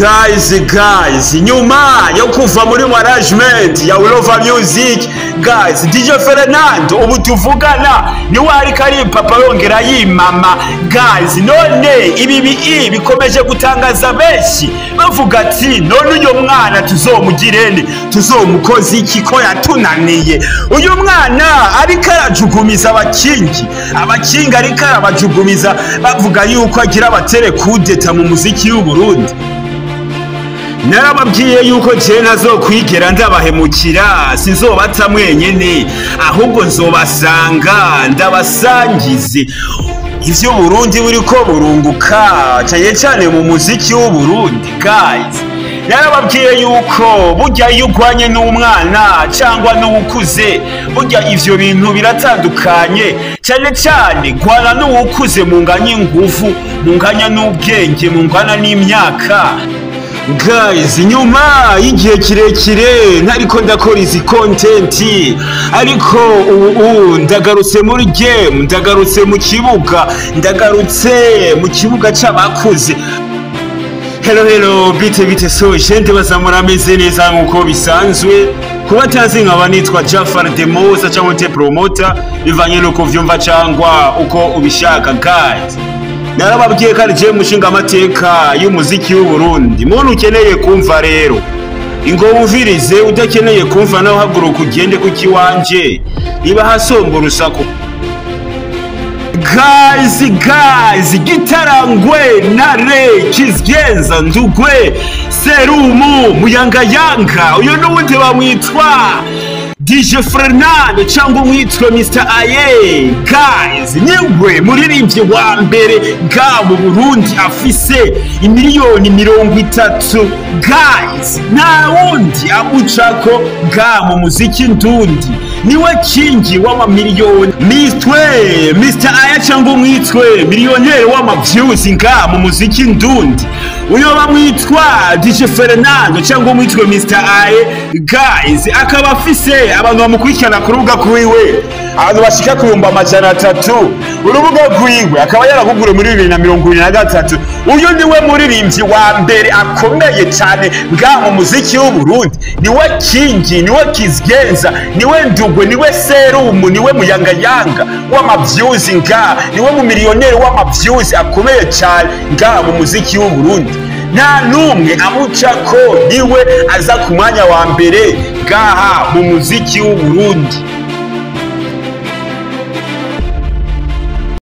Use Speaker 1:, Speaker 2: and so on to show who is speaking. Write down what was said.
Speaker 1: Guys, guys, nyuma yo kuva muri management ya Ulova Music, guys, DJ Fernando ubu tuvugana niwe ariko ari papa yongera yimama. Guys, none ibi bikomeje gutangaza benshi bavuga ati none uyu mwana tuzomugirene, tuzomukoze iki ko yatunaniye? Uyu mwana ariko arajugumiza abakingi, abakingi ariko arabajugumiza, bavuga yuko agira abatere kudeta mu muziki w'u Burundi. Narababwiye yuko je ntazokwigera ndabahemukira, sinzobata mwenyene, ahubwo nzobasanga ndabasangize ivyo Burundi buriko burunguka cane cane mu muziki w'u Burundi. Guys, narababwiye yuko burya iyo ugwanye n'umwana cyangwa n'uwukuze, burya ivyo bintu biratandukanye. Cyane cyane gwana n'uwukuze munganya ingufu, munganya n'ubwenge, mungana n'imyaka. Guys, nyuma y'igihe kirekire ntariko ndakora izi content, ariko ubu ndagarutse muri game, ndagarutse mu kibuga, ndagarutse mu kibuga c'abakuze. Hello hello, bite bite, so jende bazamura ameze neza nkuko bisanzwe. Kuba tazi nkaba nitwa Jafar Demosa cyangwa te promoter, bivanye nuko vyumva cyangwa uko ubishaka. Guys, narababwiye ko ari je mushinga amateka y'umuziki w'u Burundi. Muntu ukeneye kumva rero ingo wumvirize, udakeneye kumva naho haguruka ugende kuki wanje iba hasomba urusaku. Guys, guys, gitarangwe ntare kizgenza ndugwe serumu muyangayanga, uyu n'uwundi bamwitwa DJ Fernando cyangwa umwitwa Mr. Aye. Guys, niwe muririmbyi wa mbere ga mu Burundi afise 30 miliyoni. Guys, nta wundi amucako ga mu muziki ndundi, niwe kingi w'amamiliyoni, mitwe Mr. Aye cyangwa umwitwe miliyoneri w'ama views nga mu muziki ndundi. Uyo bamwitwa DJ Fernando cyangwa umwitwe Mr. Aye. Guys, akaba afise abantu bamukurikirana ku rubuga rwiwe, abantu bashika ku 300,000. Urubuga rwiwe akaba yaraguguriwe muri 2023. Uyu niwe muririmbyi wa mbere akomeye cyane nga mu muziki w'u Burundi, niwe kingi, niwe kizgenza, niwe ndugwe, niwe serumu, niwe muyangayanga w'ama views nga, niwe mu miliyoneri w'ama views akomeye cyane nga mu muziki w'u Burundi. Nta n'umwe amucako, niwe aza ku mwanya wa mbere ngaha mu muziki w'u Burundi.